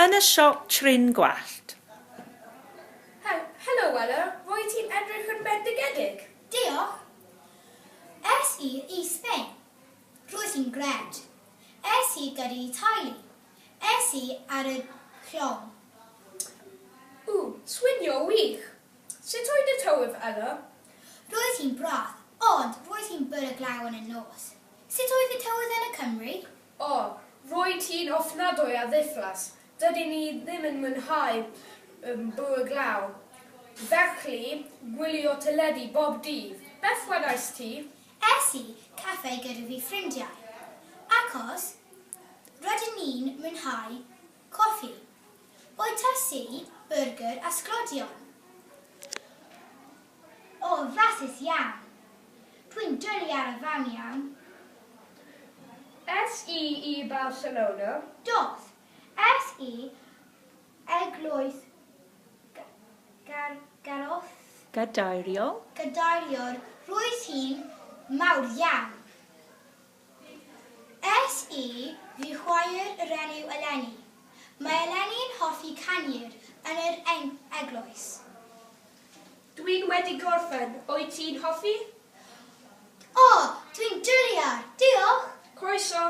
Yn y siop trin gwallt. Helo Ella, rwyt ti'n edrych yn bendigedig. Diolch. Es i i Sbaen. Roedd hi'n grêt. Es i gyda'i teulu. Es i ar y llong. Ww, swnio wych. Sut oedd y tywydd, Ella? Roedd hi'n braf, ond roedd hi'n bwrw glaw yn y nos. Sut oedd y tywydd yn y Cymru? O, roedd hi'n ofnadwy a ddiflas. Dydyn ni ddim yn mwynhau bwrw glaw. Felly, gwylio teledu bob dydd. Beth wedaist ti? Es i caffe gyda fi ffrindiau. Achos, rydyn ni'n mwynhau coffi. Bwytas i byrgyr a sglodion. O, flasus iawn. Dwi'n dwlu ar y fam iawn. Es i i Barcelona. Dos. Es i eglwys Garoth. Gadeiriol. Gadeiriol. Roedd hi'n mawr iawn. Es i fy chwaer yr enw Eleni. Mae Eleni'n hoffi canu yn yr eglwys. Dwi'n wedi gorffen. Wyt ti'n hoffi? O, dwi'n dwlu ar. Diolch. Croeso.